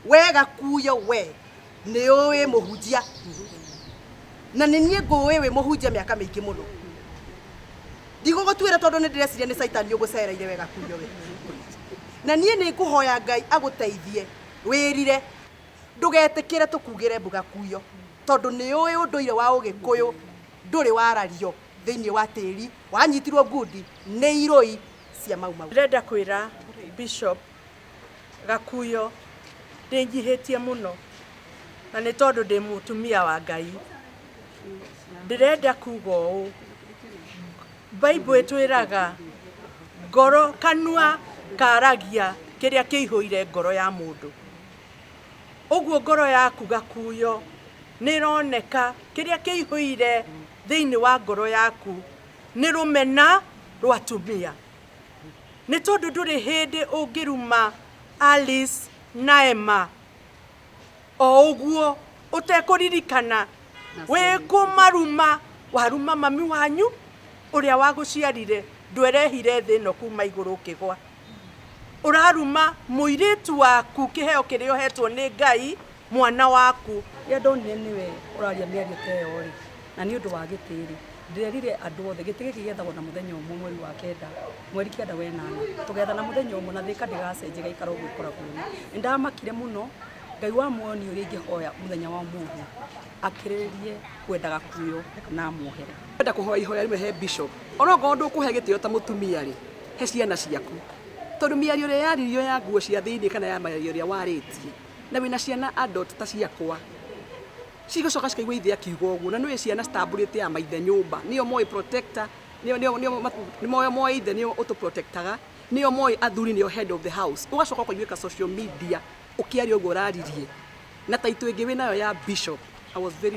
We Gakuyo, we nĩ ũĩ mũhunjia, na nĩ niĩ ngũĩ wĩ mũhunjia mĩaka mĩingĩ mũno. Ndigũgũtuĩra tondũ nĩ ndĩreciria nĩ caitani ũgũcereire we Gakuyo we. Na niĩ nĩ ngũhoya Ngai agũteithie wĩrire, ndũgetĩkĩre tũkugĩre mbu Gakuyo, tondũ nĩ ũĩ ũndũire wa Ũgĩkũyũ ndũrĩ warario thĩinĩ wa tĩri wanyitirwo ngundi nĩ irũi cia Mau Mau. Ndĩrenda kwĩra Bishop Gakuyo ndĩnjihĩtie mũno, na nĩ tondũ ndĩ mũtumia wa Ngai. Ndĩrenda kuga ũũ, Bible ĩtwĩraga ngoro, kanua karagia kĩrĩa kĩihũire ngoro ya mũndũ. Ũguo ngoro yaku Gakuyo nĩ ĩroneka kĩrĩa kĩihũire thĩinĩ wa ngoro yaku nĩ rũmena rwa atumia. Nĩ tondũ ndũrĩ hĩndĩ ũngĩruma Alice na Emma o ũguo ũtekũririkana wĩkũmaruma, waruma mami wanyu ũrĩa wagũciarire, ndwerehire thĩ ĩno kuma igũrũ ũkĩgwa. Ũraruma mũirĩtu waku, kĩheo kĩrĩa ũhetwo nĩ Ngai, mwana waku. Rĩrĩa ndonire nĩwe ũraria mĩario ta ĩyo rĩ, na nĩ ũndũ wa gĩtĩ rĩ, ndĩrerire andũ othe gĩtĩ gĩkĩ gĩethagwo na mũthenya ũmwe mweri wa kenda, mweri kenda wa ĩnana. Tũgetha na mũthenya ũmwe na Thĩka ndĩgacenjia ĩgaikara ũguo ĩkoragwo ĩrĩ. Nĩ ndamakire mũno, Ngai wa muoyo niĩ ũrĩa ingĩhoya mũthenya wa ũmũthĩ akĩrĩrĩrie kwenda Gakuyo na amuohere. Ndĩrenda kũhoya ihoya rĩmwe he bishop, ona okorwo ndũkũhe gĩtĩo ta mũtumia rĩ, he ciana ciaku. Tondũ mĩario ĩrĩa yaririo ya nguo cia thĩinĩ kana ya mĩario ĩrĩa warĩtie, na wĩna ciana adult ta ciakwa, cigũcoka cikaigua ithe akiuga ũguo, na nĩũĩ ciana citambũrĩte ya maithe nyũmba, nĩo moĩ protector, nĩo nĩo nĩo nĩo moĩ ithe nĩo ũtũ-protectaga, nĩo moĩ athuri nĩo head of the house. Ũgacoka ũkaiguĩka social media ũkĩaria ũguo ũraririe, na taitũ ĩngĩ wĩnayo ya bishop. I was very